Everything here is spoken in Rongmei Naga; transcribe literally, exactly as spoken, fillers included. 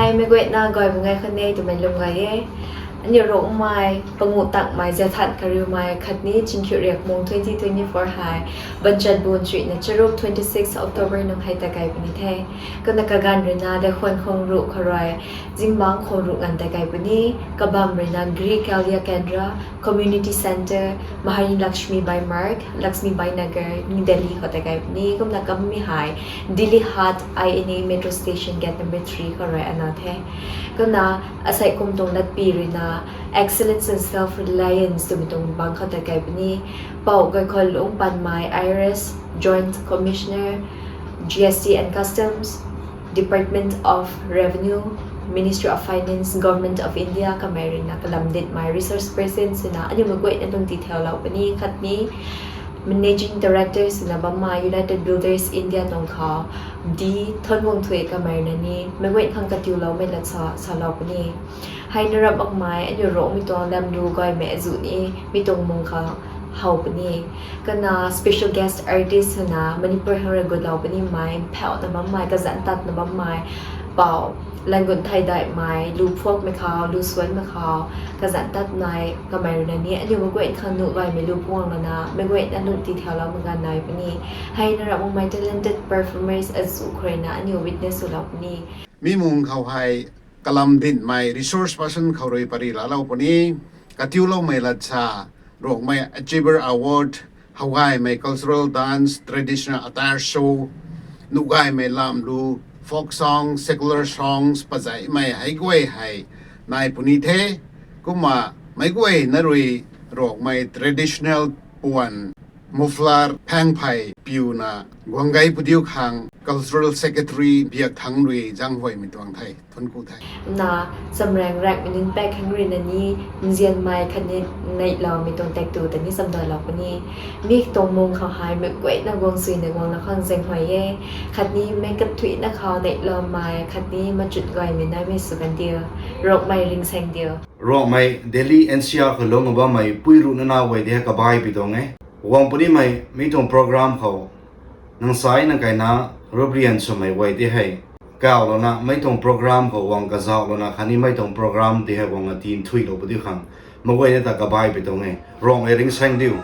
Ai meic guayna gay bam ngai khang ne twmei lwm gay e. Aniu Rongmei panguh tangmei zathan kariumei khatni Chingkhiu Riakmung twenty twenty-four hei banchat bun chuina charuk twenty-six October nung hei ta kai puni the. Kumna kaganv ruina Daikhon Khongruh khou rui zingbangc khou ruh nganv ta kai puni. Kabam ruina Gri Kalya Kendra Community Centre, Maharani Lakshmibai Marg, Lakshmibai Nagar, New Delhi khou ta kai puni. Kumna kammei hei Dilli Haat I N A Metro Station Gate number three khou rui ana the. Kumna asei kum tuang latpy ruina Excellence and Self-Reliance twmei tuang bang khou ta kai puni. Pou Gaykhonlung Panmei, I R S, Joint Commissioner, G S T and Customs, Department of Revenue, Ministry of Finance, Government of India kamei ruina kalam ditmei resource person swna aniu meic guayna lung tithaulou puni khatni Managing Director swna bammei United Builders India tuang khou D Thonguangthui kamei ruina ni meic guay khang katiuloumei lat sa salou puni. Hei na rap makmei aniu Rongmei tuang lamlu gaymei azuh ni mi tuang mung khou how puni. Kumna special guest artist swna Manipur khang rui gutlou punimei, mphauna bammei, kazanc tatna bammei, pou, langun thei daihmei, lu phuakmei khou, lu suanmei khou, kazanc tatmei kamei ruina ni aniu meic guay khang nuh gaymei lu puang lana meic guayna lung tithaulou mak ganv nai puni. Hei na rap makmei talented performers azuh khou ruina aniu witness swlou puni. Mi mung khou hei kalam ditmei resource person khou rui pary laalou puni. Katiuloumei lat sa, Rongmei Achiever Award, how gaymei cultural dance, traditional attire show, nuh gaymei lamlu, folk songs, secular songs pazaihmei hei guay hei nai puni the. Kumna meic guayna rui Rongmei traditional puan muffler phangphey piuna guang gay pudiu khang cultural secretary Biakthang rui zaenghuaymei tuang the, thuanc ku the. Na, Chamraeng Raengmei nunc paek khang ruina ni nzianmei khatni neihloumei tuang taektw ta ni chamdailou puni. Mi tuang mung khou hei meic guayna guang suina guanglou khang zaenghuay e. Khatni meic kathuicna khou neihloumei khatni machut gaymei naimei sw kan diu. Rongmei ringsaeng diu. Rongmei Delhi N C R khou lungc bammei pui ruh nana guay de kabai pi tuang e. Guang punimei mi tuang program khou nang sai nang kaina ruprian swmei guay de hei kaulouna mei tuang program khou guang kazauhlouna khatni mei tuang program de hei guang atin thuilou pudiu khang meic guayna ta kabai pi tuang e. Rongmei ringsaeng diu.